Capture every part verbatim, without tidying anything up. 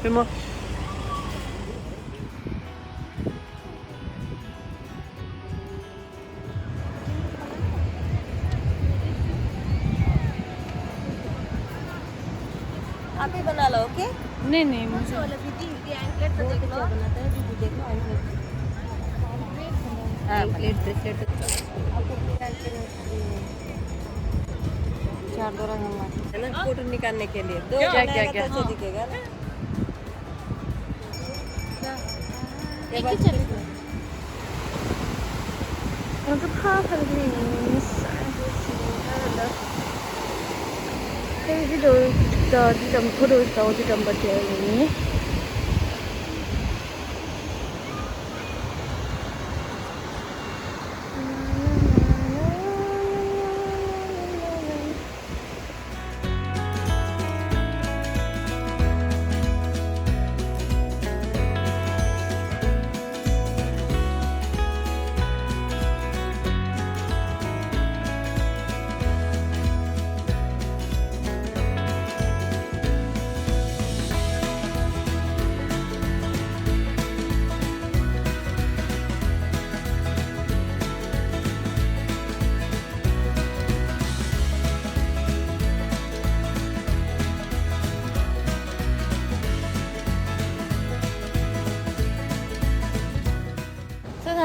Vimla. आप ही बना लो, ओके? नहीं, नहीं, मुझे वाला भी दी, ये एंकलेट तो देख लो। क्या बनाता है, दीदी, देख लो, एंकलेट। हाँ, एंकलेट, ब्रेसलेट। चार दो रंग हमारे। है ना, फोटो निकालने के लिए। दो क्या, क्या, बनाएगा क्या? तो अच्छा दिखेगा ना। ང་ཚོ་ཕར་ཕར་ཕྱིན་ཡིན། ཕ་གི་འདི་འདྲ་འདི་འདྲ་འདི་འདྲ་ཕོ་རོ་ཟ་འོ་འདི་འདྲ་འདི་འདྲ་ཡིན།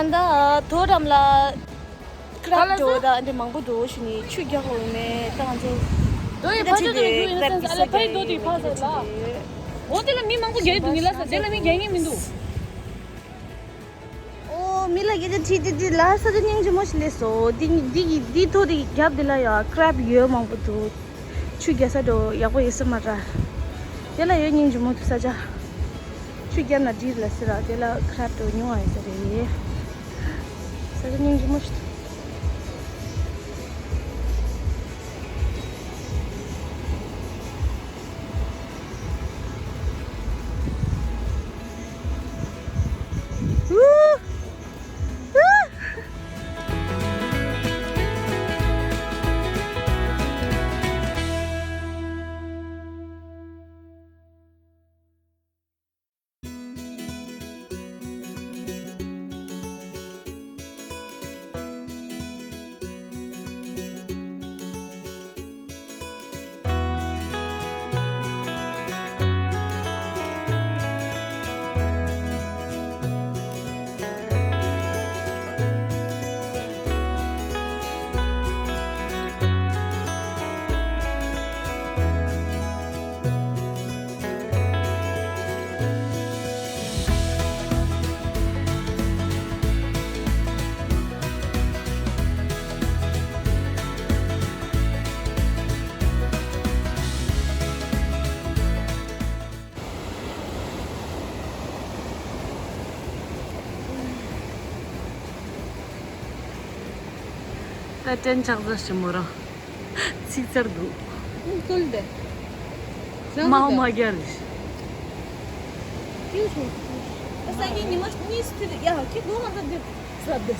ད་ད་ལྟ་དོ་འགྲམ་ལ་ཀྲབ་འགྲོ་ད་འདི་མང་པོ་འགྲོ་ཞུ་ནི་ཆུ་རྒྱག་འོས་མེད་ད་ང་ཚོ། དོ་ཡི་ཕ་ཆུ་དོ་ཡི་ཡུ་ཡིན་ན་སེམས་ཨ་ལེ་ཕ་ཡི་དོ་དེ་ཕ་ཟེར་ལ། འོ་དེ་ལ་མི་མང་པོ་རྒྱག་འདུག་ངེད་ལ་ས་དེ་ལ་མི་རྒྱག་མཁན་མི་འདུག་ཨོ་མི་ལ་སྐད་ཆ་དྲིས་ཏེ་འདི་ལ་ས་ཆ་སྙིང་རྗེ་མོ་ཞིག་སླེབས་སོང་། འདི་འདི་གི་འདི་ཐོག་འདི་རྒྱབ་འདི་ལ་ཡ་ཀྲབ་ཡོད་མང་པོ་འདུག་ཆུ་རྒྱག་ས་འགྲོ་ཡག་པོ་ཡོད་ས་མ་རེད། དེ་ལ་ཡོད་སྙིང་རྗེ་མོ་འདུག་ས་ཆ། ཆུ་རྒྱབ་ན་འགྲིག་ལ་ཟེར་ར་དེ་ལ་ཀྲབ་འགྲོ་ཉུང་བ་ཡོད་ས་རེད། ས་ཆ་སྙིང་རྗེ་མོ་ཞིག་ད་དྲན་ཆགས་ས་ཞིམ་མོ་རང་། ཚིག་ཚར་འདུག་ཨུ་ཏུལ་དེ། མའོ་མ་རྒྱལ། ཡུ་ཤུ། ད་ས་གི་ཉི་མ་གཉིས་སུ་དུས་ཡ་ཁྱི་དགོང་ང་ད་འདི་ཟ་འདི།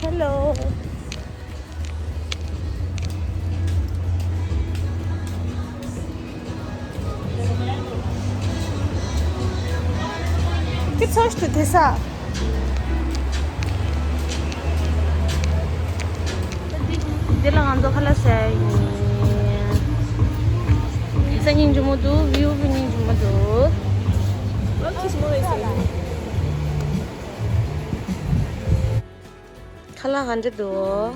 Hello. ཁྱེད་ཚོ་ཞིག་ཏུ་དེ་ས། འདི་ལ་ང་ཚོ་ཁ་ལག་ཟས་ཡིན། ས་སྙིང་རྗེ་མོ་འདུག་ཝིའུ་སྙིང་རྗེ་མོ་འདུག་ཁ་ལག་ག་འདྲ་འདུག་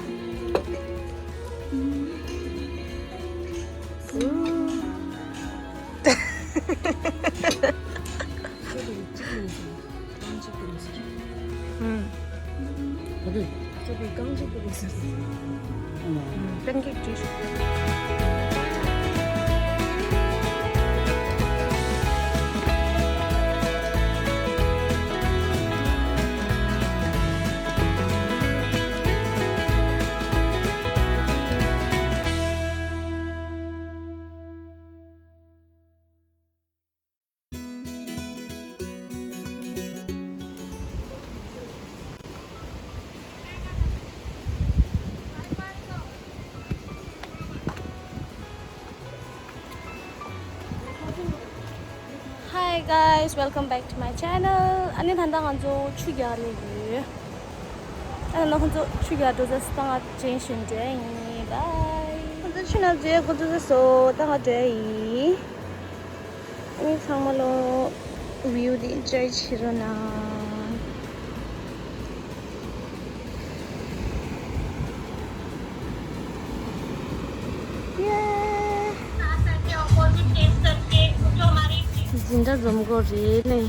ཨུམ། ཨ་དེ། ཅོ་པའི་རྐང་གཅིག་པུ་རེད་ཟེར། ཨུམ། པན་ཀེག་བྲིས་ཤོག Hey guys, welcome back to my channel. ཨ་ནི་ད་ལྟ་ང་ཚོ་ཆུ་རྒྱག་ལས་ཡོད། ཨ་ནི་ང་ཚོ་ཆུ་རྒྱག་འགྲོ་ས་སྟངས་ཅན་ཞིག་འདྲ་ཡིན། Bye. ང་ཚོ་ཆུ་ནང་འཛུལ་འགྲོ་ས་སོ་ད་ང་འདྲ་ཡིན། ཨ་ནི་ཚང་མ་ལོ་view འདི་enjoy བྱེད་རོགས་གནང་། འཛིན་གྲྭ་འཛོམས་སྐོར་རེད་ལེ།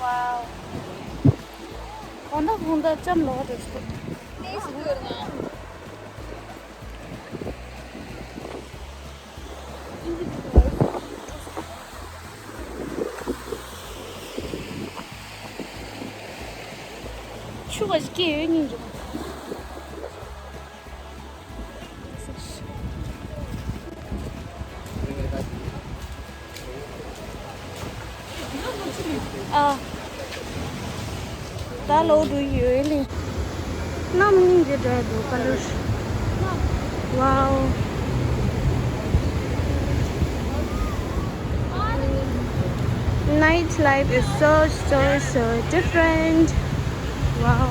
Wow. གང་ལྟར་གང་ལྟར་ལྕམ་ལོག་འགྲོ་སོང་། ཆུ་ག་ཞིག་སྐྱེས་ཡོད་སྙིང་རྗེ། ཨ། ད་ལོག་འགྲོ་ཡི་ཡོད་ལེ། གནམ་སྙིང་རྗེ་འདྲ་འདུག་ཀ་ལོར། Wow. Nightlife is so, so, so different. Wow.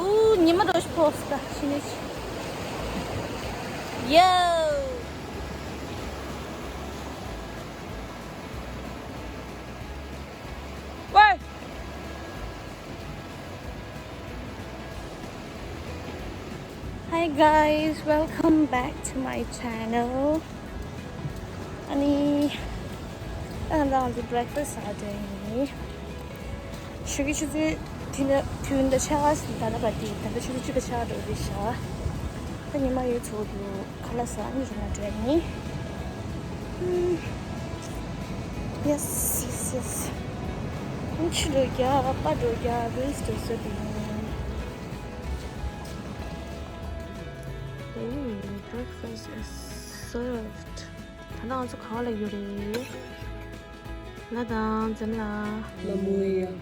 ཨུ། ཉི་མ་འདྲ་ཞིག་ཕོག་སོང་ད་ཕྱི་ནས། ཡོ། ཝེ། Hi guys, welcome back to my channel. ཨ་ནི། ད་ང་ཚོ་breakfast ཟ་འདྲ་ཡིན། ཆུ་གི་ཆུ་ཚོད་དེ་འདྲ་དུས་འདྲ་ཆགས་ཟིན། ད་ནི་བ་དེ་ད་ལྟ་ཆུ་ཚོད་གཅིག་ལ་ཆགས་འགྲོ་རེད་ཤག་ད་ཉི་མ་ཡོད་ཚོད་འདུག་ཁ་ལག་ཟ་ནི་རུ་མ་འདྲ་ཡིན། ཨུམ། Yes, yes, yes. ཨུམ། ཆུ་འགྲོ་རྒྱ། པ་འགྲོ་རྒྱ། Reels འགྲོ་ས་དེ་ཡིན། ཨུམ། Breakfast is served. ད་ལྟ་ང་ཚོ་ག་བ་ལ་ཡོད་རེད། ལ་དང་འཛེམ་ལ། ལ་མོ་ཡ།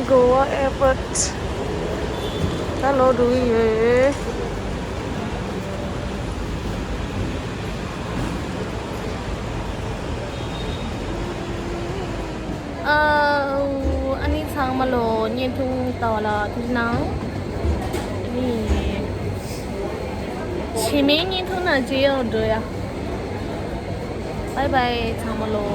Goa Airport ད་ལོག་འགྲོ་གི་ཡོད། ཨ་ཨ་ནི་ཚང་མ་ལོ་བརྙན་ཐུང་ལྟ་བ་ལ་ཐུགས་རྗེ་གནང་། ཨ་ནི་རྗེས་མའི་བརྙན་ཐུང་ནང་མཇལ་ཡོང་འགྲོ་ཡ། བའི་བའི་ཚང་མ་ལོ།